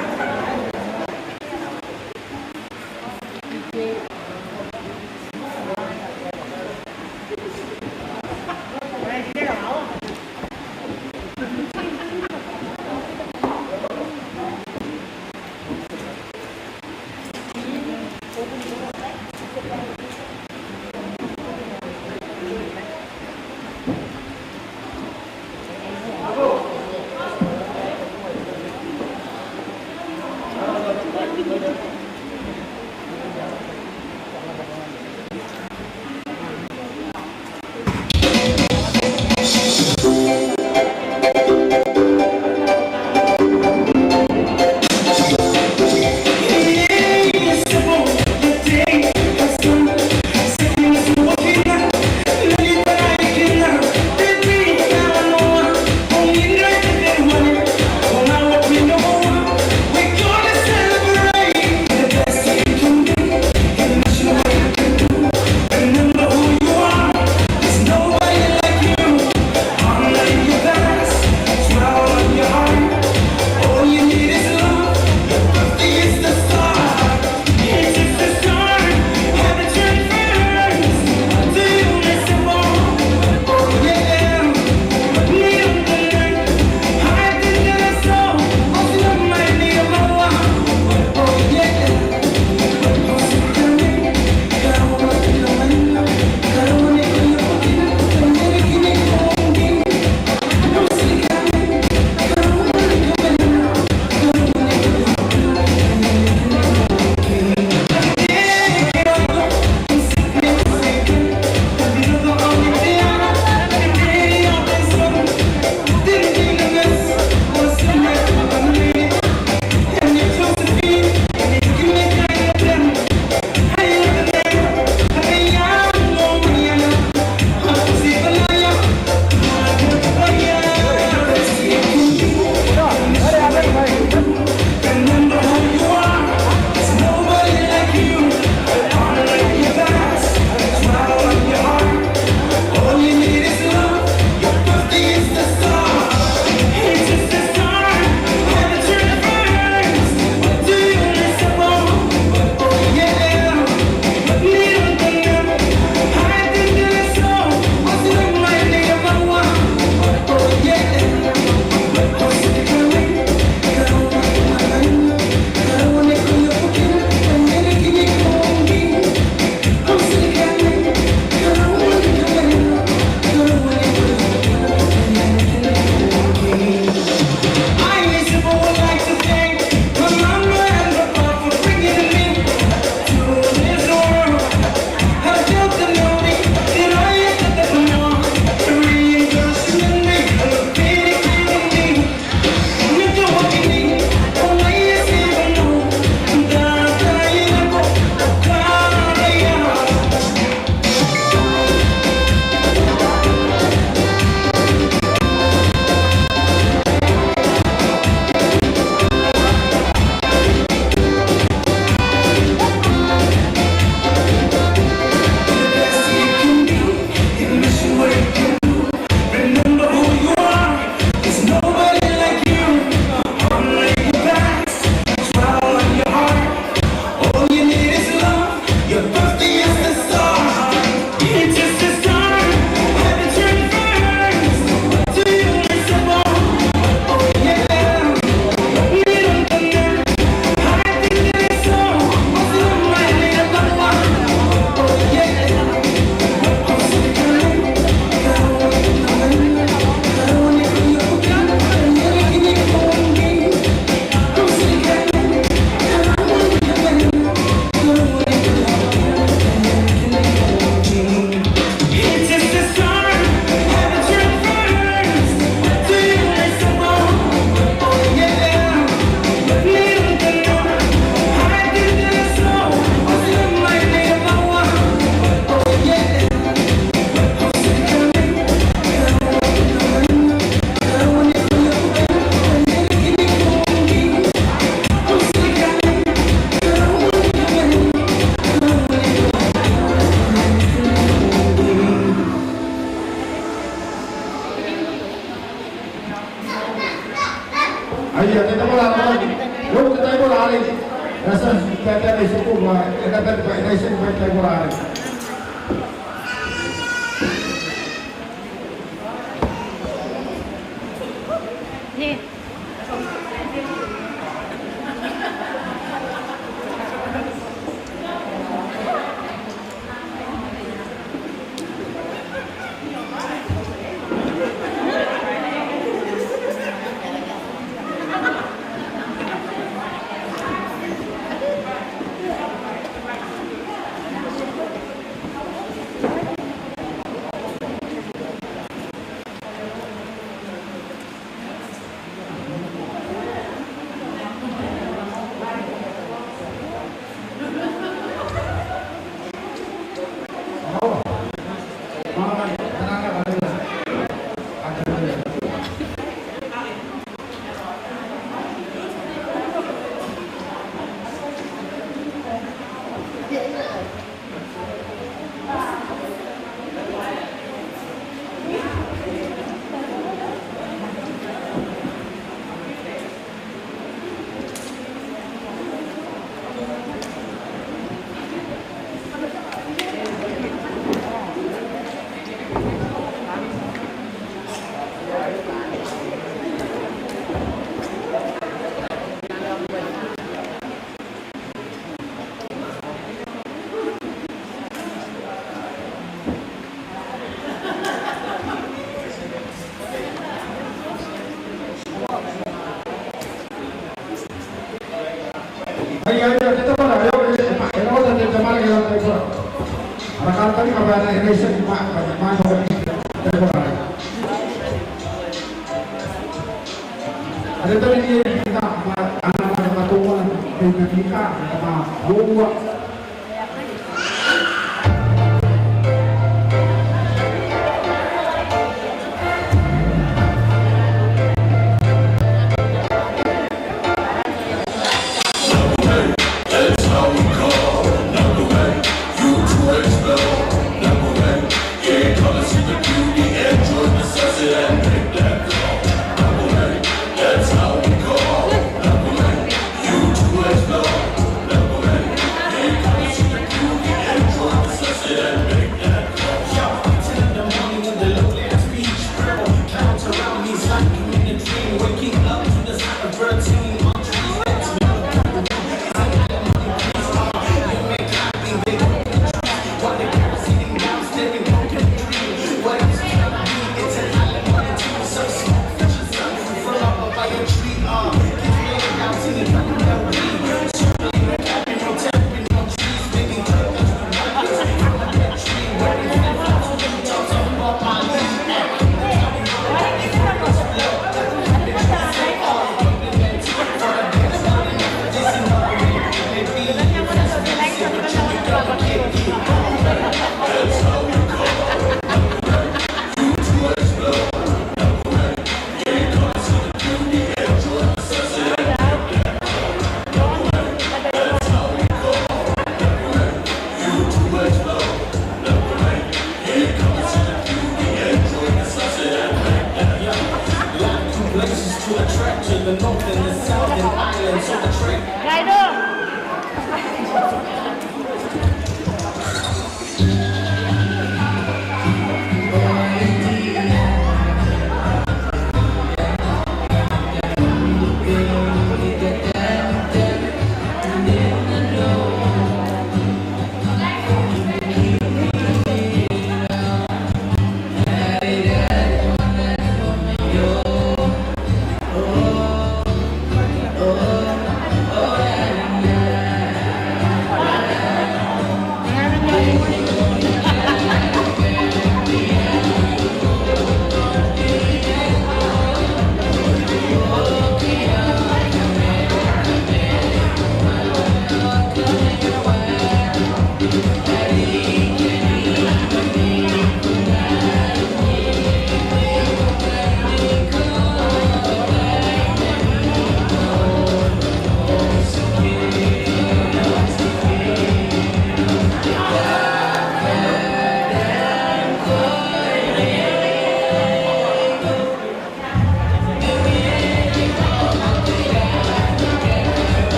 Te taibora arei. Iroun te taibora arei. E a tia n taetae Nei Tiku bwa e na bane bwa e na itiaki bwa te taibora arei.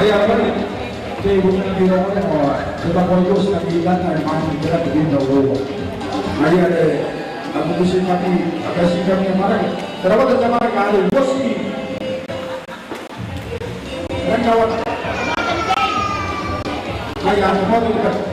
Ai a bane te bukina biro ko te taboa io sina bikana e mani te kati bina uoua. Ai are a kukusi kami a kasi kami a maraki. Tera bata te maraki are uosi. Ai a bane te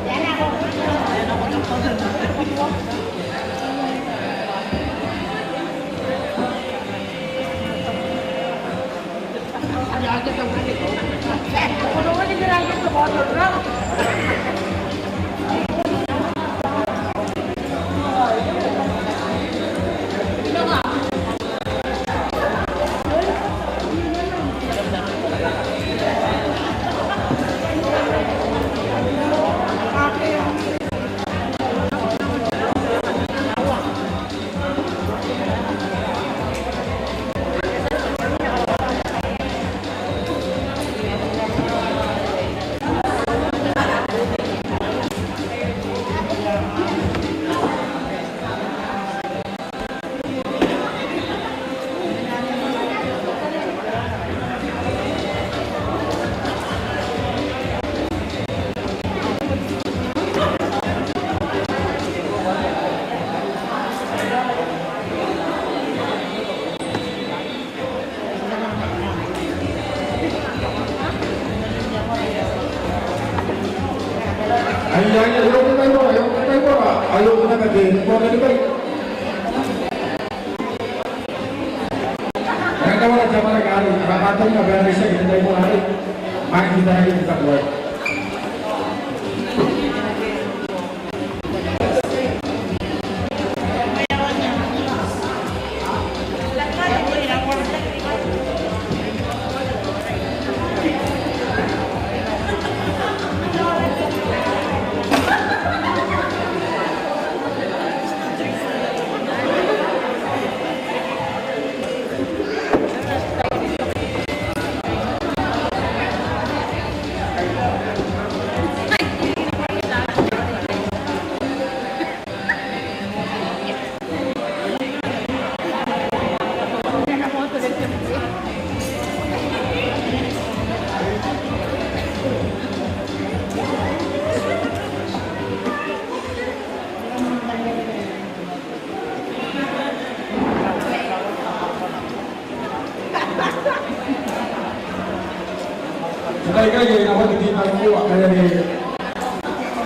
Te kaikai ae na bati n tangirua, ngaia are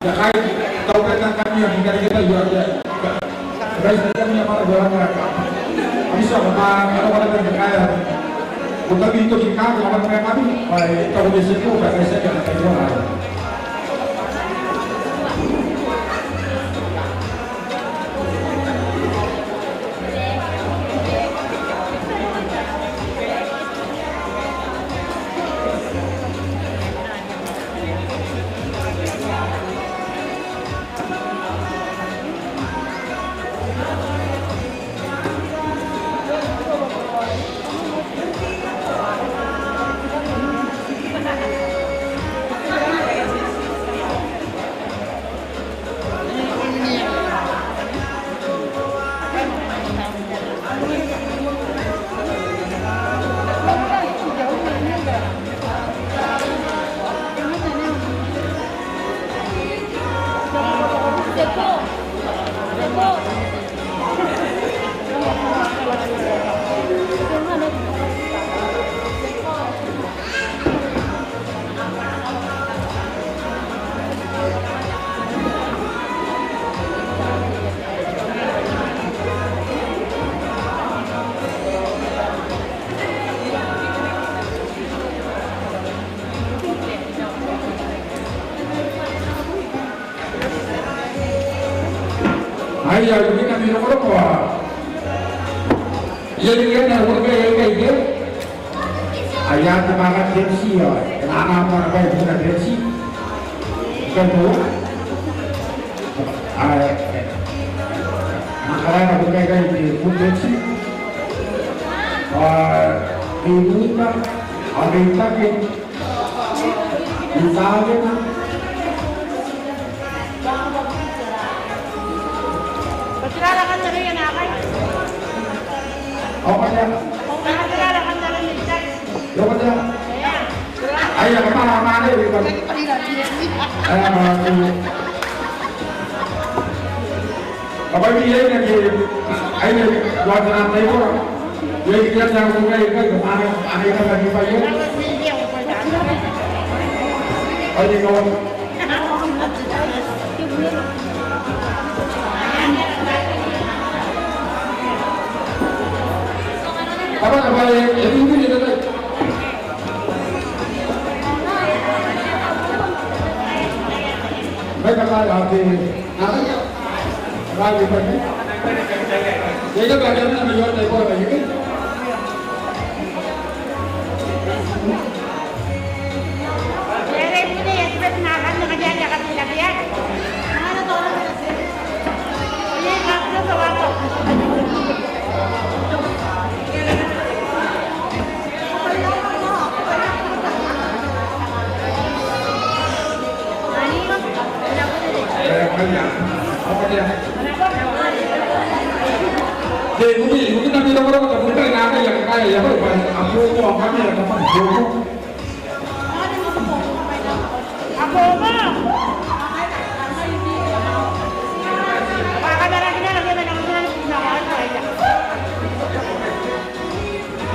e a kai tauan nang kami a kikarikitai aio. Kaitibo kami a mara bwa a na raka. Ami tia ma a na mara bwa a na kaea. Ko tabi toki kanga a mara bwa a na kaea. Bwa e tau te tiku bwa kaitibo kami a tangirua. Ai a riki nami n ongora bwa e a riki ana roko ikai. Ai a te manga densi ao e na anaa moa naba ibukin densi. Ikai bwa ai a karaoa naba ikai te densi. Ao e ruta ao e itaki. Aia, kamaanaa, kamaanaa, kamaanaa. Aia, kamaanaa. Kamaanaa, aia, aia, kamaanaa, kamaanaa. Aia, kamaanaa, kamaanaa. Kamaanaa, kamaanaa, aia, aia, kamaanaa.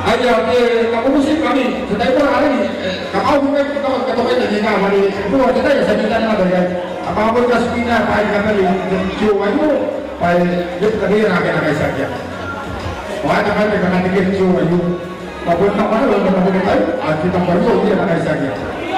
Aia, te kabubuti ngkami, te taibora arei, e, kamau ngkai, kamau katokai te nika, ma are, e, bua te tai, ti a mena n taai aikai. Ao kamau katikina, bwa e kabane, te tio aio, bwa e, e, te kabane, e na kaitiakia. Ao e kabane, e kabane, te tio aio. Bwa bon na, bwa na, bwa na, bwa na, bwa na, bwa na, bwa na, bwa na, bwa na, bwa na, bwa na,